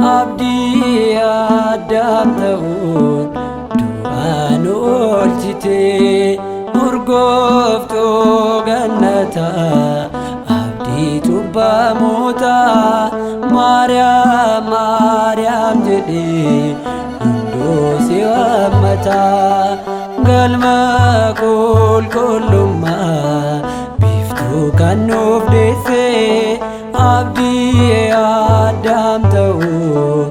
Abdii Addaam ta'uun du'aa nu oolchite. Urgooftuu gannataa abdii cubbamootaa Maariyaam Maariyaam jedhee hunduu si waammataa. Galma qulqullummaa biiftuu kan nuuf deesse abdii Addaam ta'uun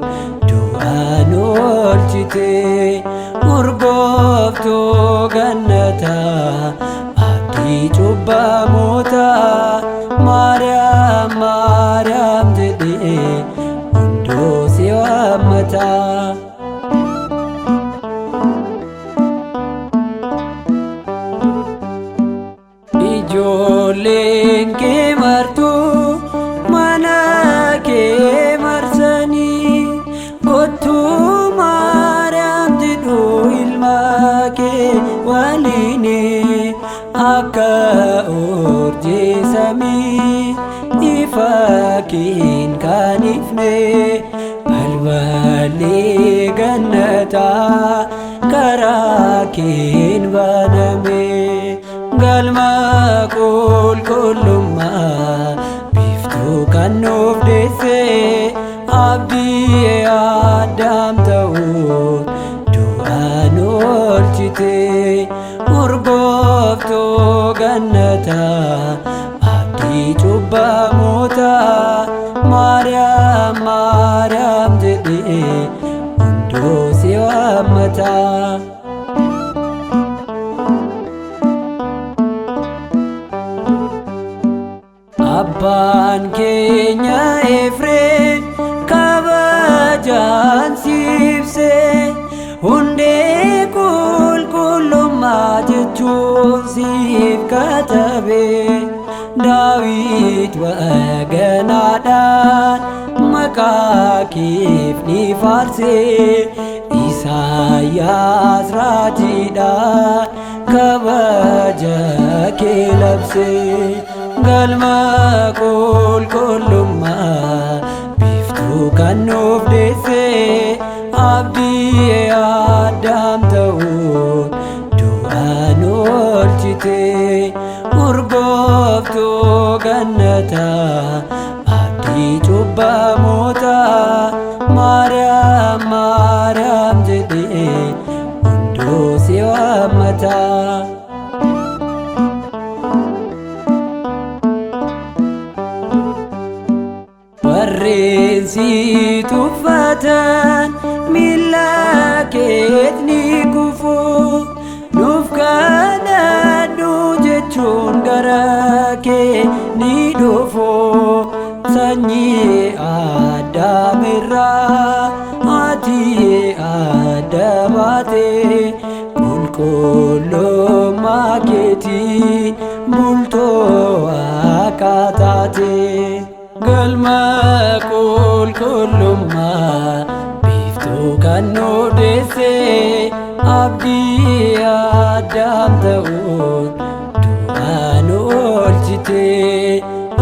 du'aa nu oolchite. Urgooftuu gannataa abdii cubbamootaa Maariyaam Maariyaam jedhee hunduu si waammataa. Ijoolleen kee martuu mana kee marsanii kottuu Maariyaam jedhu ilma kee waliini akka urjii samii ifa keen kan ifne balballi gannataa karaa keen baname. Galma qulqullummaa biiftuu kan nuuf deesse abdii Addaam ta'uun du'aa nu oolchite. Urgooftuu gannataa abdii cubbamootaa Maariyaam Maariyaam jedhee hunduu si waammataa. Abbaan keenya Efreem kabajaan siibse hundee qulqullummaa jechuun siif katabe. Daawit waganaadhaan maqaa keef ni faarse Isaayyaas raajiidhaan kabaja kee labse. Galma qulqullummaa biiftuu kan nuuf deesse abdii Addaam ta'uun du'aa nu oolchite. Urgooftuu gannataa abdii cubbamootaa Maariyaam Maariyaam jedhee hunduu si waammataa. Warreen si tuffatan miilla keet ni kufu nuuf kadhadhu jechuun gara kee ni dhufu. Sanyii Addaam irraa ati adda baate qulqullummaa keetiin bultoo akka taate. Galma qulqullummaa biiftuu kan nu deesse abdii Addaam ta'uun du'aa nu oolchite.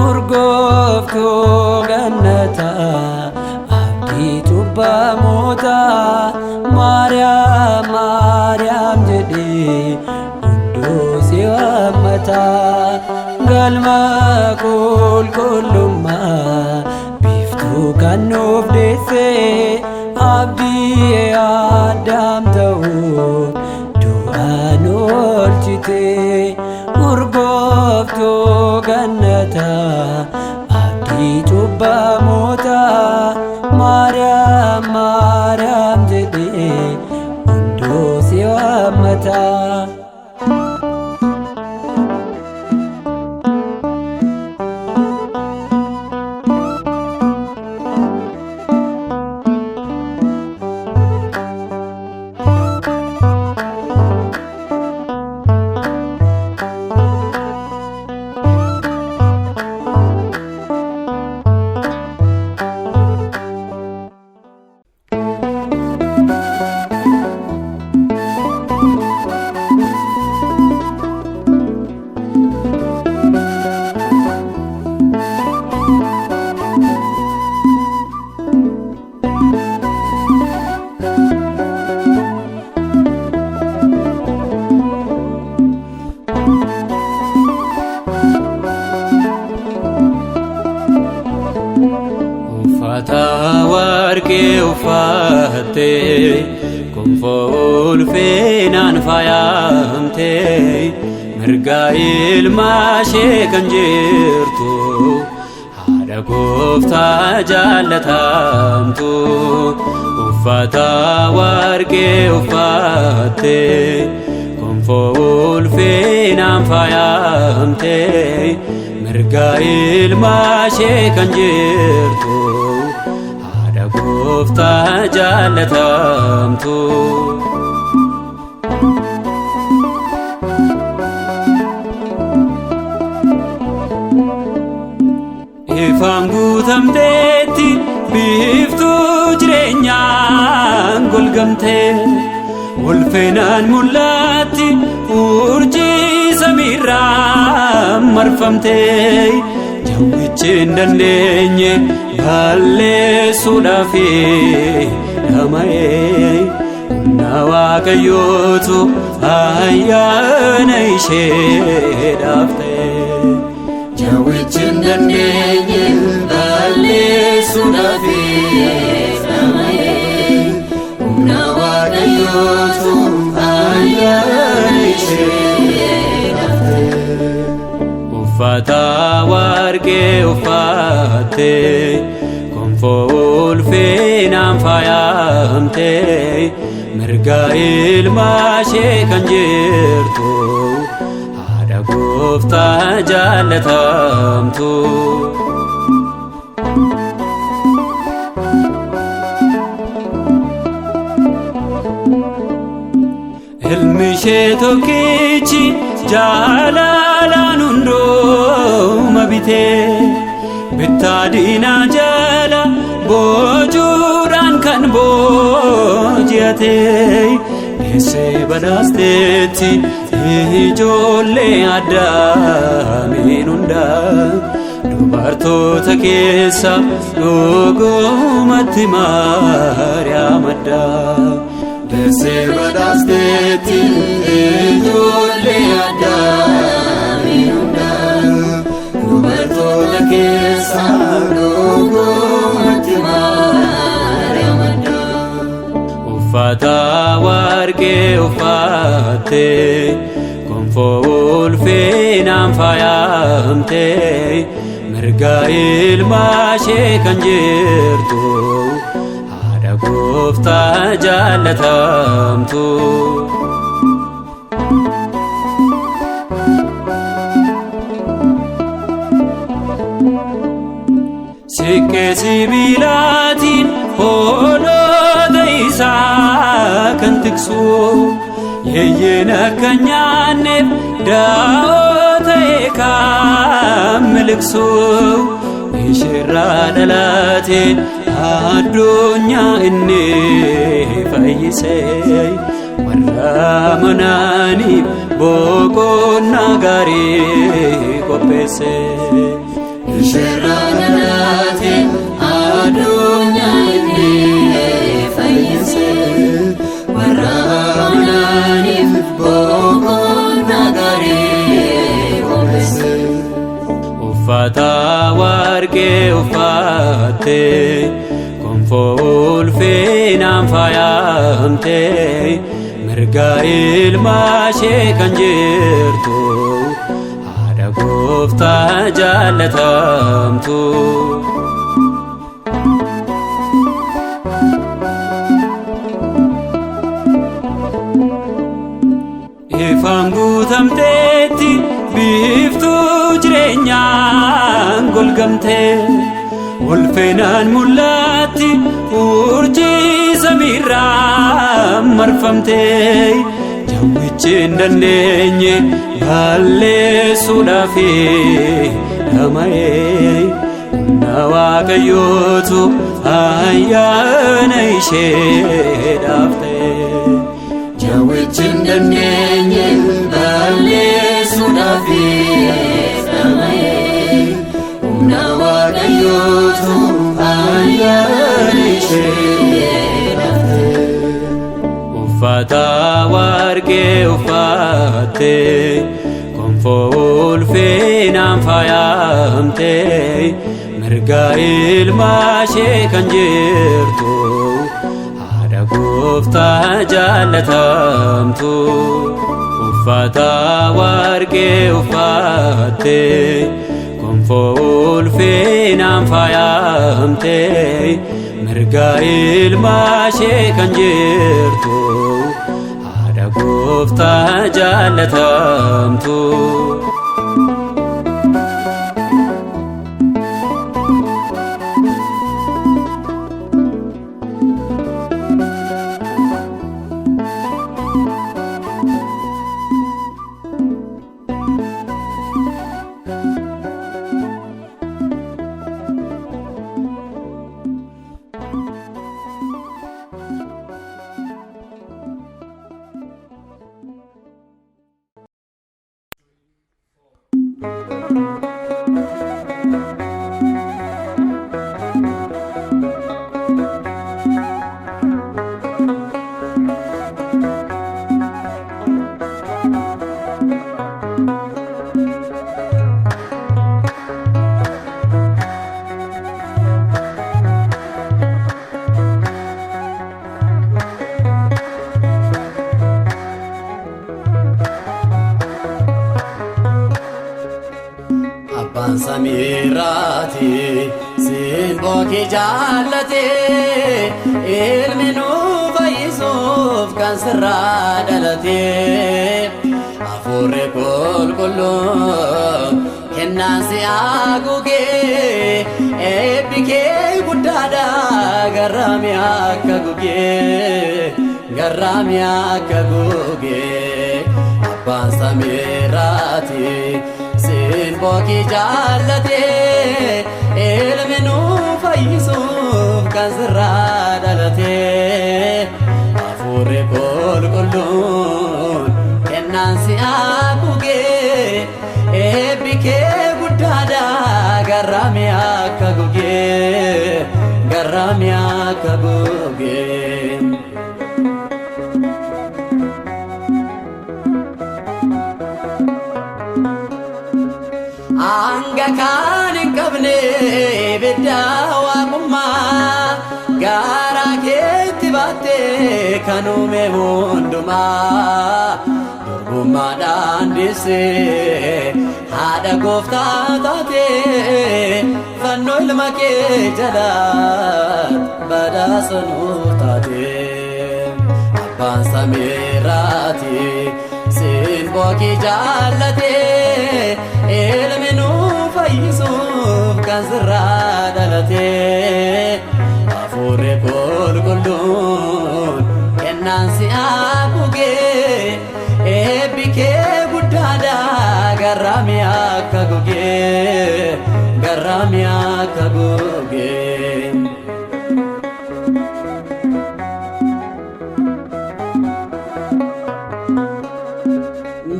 Urgooftuu gannataa abdii cubbamootaa Maariyaam Maariyaam jedhee hunduu si waammataa. Galma qulqullummaa biiftuu kan nuuf deesse abdii Addaam ta'uun du'aa nu oolchite. Urgooftuu gannataa abdii cubbamootaa Maariyaam Maariyaam jedhee hunduu si waammataa. Warqee uffattee gonfoo ulfinaan faayamtee mirga ilma ishee kan jirtu haadha gooftaa jaallatamtu. Uffata warqee uffattee gonfoo ulfinaan faayamtee mirga ilma ishee kan jirtu haadha gooftaa jaallatamtu. Ifaan guutamteetti biiftuu jireenyaan golgamtee ulfinaan mul'atti urjii samiirraa marfamtee jawwichi hin dandeenye balleessuudhaaf dhama'ee humna Waaqayyootu ayyaana isheedhaaf ta'e. Jawwichi hin dandeenye balleessuudhaaf dhama'ee humna Waaqayyootu ayyaana isheedhaaf ta'e. Uffata warqee uffattee gonfoo ulfinaan faayamtee mirga ilma ishee kan jirtu haadha gooftaa jaallatamtu. Ilmi ishee tokkichi jaalalaan hundooma bitee bittaa diinaa jala boojuudhaan kan booji'atee deessee badhaasteetti ijoollee Addaamiin hundaa dubartoota keessa dhugumatti Maariyaam addaa. Deessee badhaasteetti ijoollee Addaamiin hundaa dubartoota keessa dhugumatti Maariyaam addaa. Uffata warqee uffattee gonfoo ulfinaan faayamtee mirga ilma ishee kan jirtu haadha gooftaa jaallatamtu. Siqqee sibiilaatiin hoolota isaa kan tiksu yeeyyiin akka hin nyaanneef daa'oo ta'e kan miliqsu isheerraa dhalate addunyaa inni fayyise warra amananiif boqonnaa gaarii qopheesse. Isheerraa dhalate addunyaa inni fayyise warra amananiif boqonnaa gaarii qopheesse. Uffata warqee uffattee gonfoo ulfinaan faayamtee mirga ilma ishee kan jirtu haadha gooftaa jaallatamtu. Ifaan guutamteetti biiftuu jireenyaan golgamtee ulfinaan mul'atti urjii samiirraa marfamtee jawwichi hin dandeenye balleessuudhaaf dhama'ee humna Waaqayyootu ayyaana isheedhaaf ta'e. Jawwichi hin dandeenye balleessuudhaaf dhama'ee humna Waaqayyootu ayyaana isheedhaaf ta'e. Uffata warqee uffattee gonfoo ulfinaan faayamtee Mirga ilma ishee kan jirtu haadha gooftaa jaalatamtu uffata warqee uffatte gonfoo ulfinaan faayamte mirga ilma ishee kan jirtu haadha gooftaa jaalatamtu. Abbaan samiirraati simboo kee jaallate ilmi nu fayyisuuf kan sirraa dhalate hafuurri qulqulluun kennaan si haguugee eebbi kee guddaadha garraamii akka gugee garraamii akka gugee abbaan samiirraati. Simboo kee jaallate ilmi nu fayyisuuf kan sirraa dhalate hafuurri qulqulluun kennaan si haguugee eebbi kee guddaadha garraamii akka gugee garraamii akka gugee. Hanga kan hin qabne ibidda waaqummaa garaa keetti baattee kan uume hundumaa durbummaadhaan deessee haadha gooftaa taatee fannoo ilma kee jalaatti badhaasa nuuf taate abbaan samiirraati simboo kee jaallate ilmi nu fayyisuuf kan sirraa dhalate hafuurri qulqulluun kennaan si haguugee eebbi kee guddaadha garraamii akka gugee garraamii akka gugee.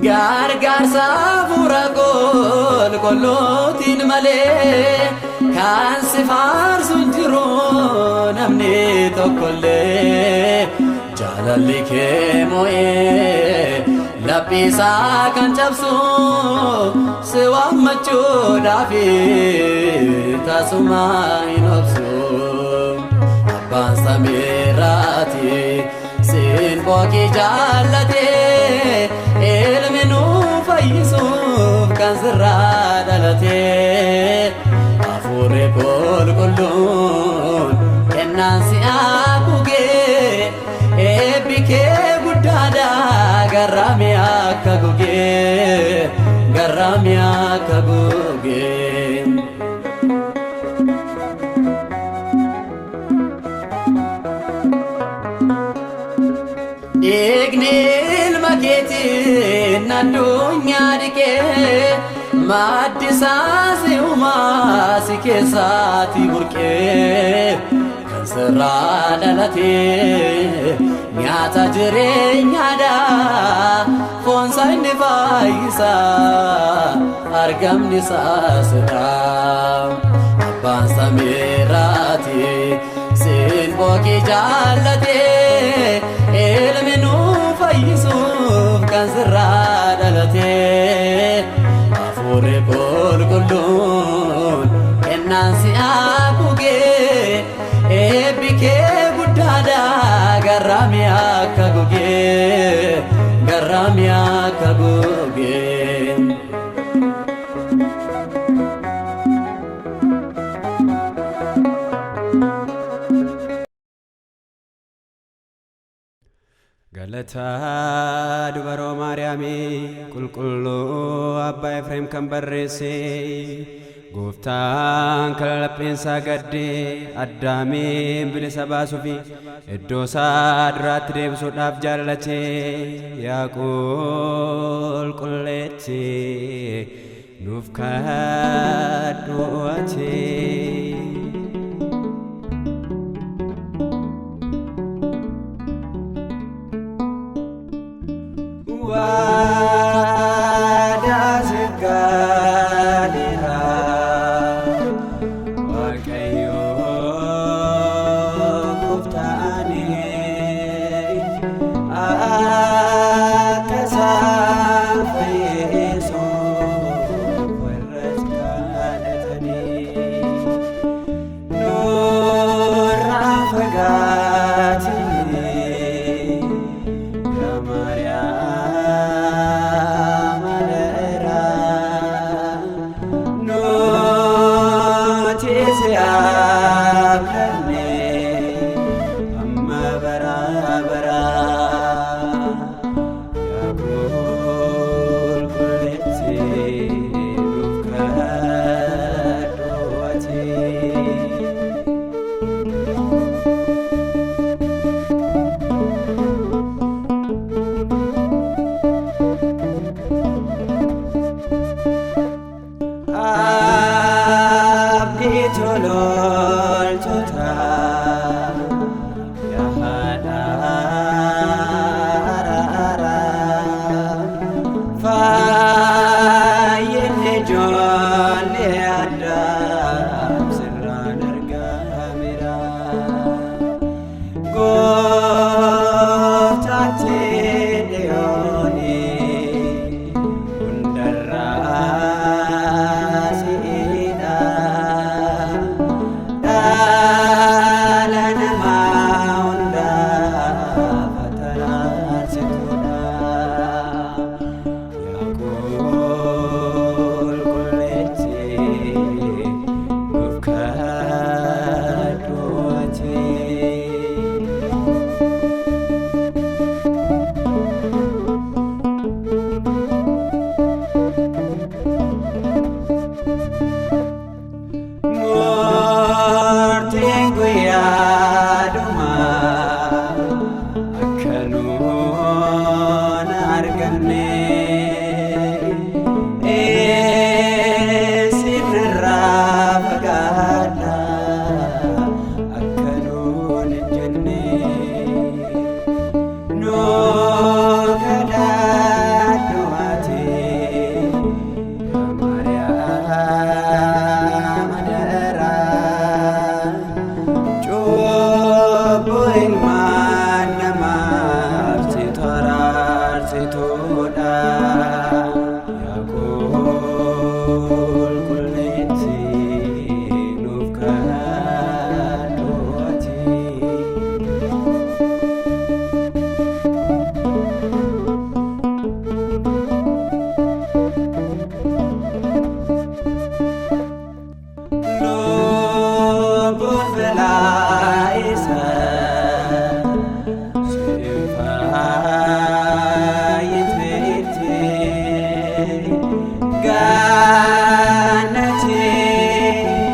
Gargaarsa hafuura qulqulluutiin malee kan si faarsu hin jiru namni tokkollee jaalalli kee moo'ee laphiisaa kan cabsu si waammachuudhaaf tasuma hin obsu abbaan samiirraati simboo kee jaallate ilmi nu fayyisuuf kan sirraa dhalate hafuurri qulqulluun kennaan si haguugee eebbi kee guddaadha garraamii akka gugee garraamii akka gugee. Dhiigni ilma keetiin addunyaa dhiqee maddi isaa si uumaa si keessaati burqee kan sirraa dhalatee nyaata jireenyaadha foonsa inni fayyisa argamni isaa sirraa abbaan samiirraati simboo kee jaallate ilmi nu fayyisuuf kan sirraa dhalate hafuurri qulqulluun kennaan si Garraamii akka gugee, garraamii akka gugee. Galataa dubaroo Maariyaamii qulqulluu Abbaa Efreem kan barreesse, Gooftaan kan lapheensaa gaddee Addaamiin bilisa baasuufi iddoo isaa duraatti deebisuudhaaf jaallate, yaa qulqulleetti nuuf kadhu ati. Waadaa siif galeera Waaqayyo gooftaani, akka isaan fayyisuuf warra si kadhatanii. Nurraa fagaatini yaa Maariyaam adaraa, nuti si abdanne amma bara baraa. Yaa qulqulleetti nuuf kadhu ati. Abdii tololtoota, yaa haadha araaraa, fayyinni ijoollee Addaam sirraan argameera. Gooftaatti dhiyooni hundarraa si'idha. Dhala namaa hundaaf araarsituudha. Yaa qulqulleetti nuuf kadhu ati. Murtiin guyyaa dhumaa akka nuun arganne, isinirraa fagaadha akka nuun hin jenne. Nu kadhadhu ati yaa Maariyaam adaraa, cubbuu ilmaan namaaf situ araarsituudha. Yaa qulqulleetti nuuf kadhu ati. Lubbuun filaa isa siin fayyiteetti, gaannatti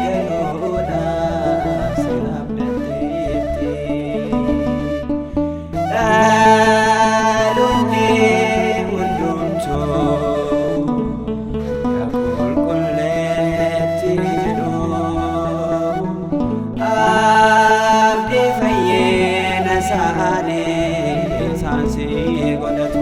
galuudhaaf si abdatteetti. Dhaloonni hundumtuu yaa qulqulleetti jedhu, abdii fayyina isaanii isaan si godhatu.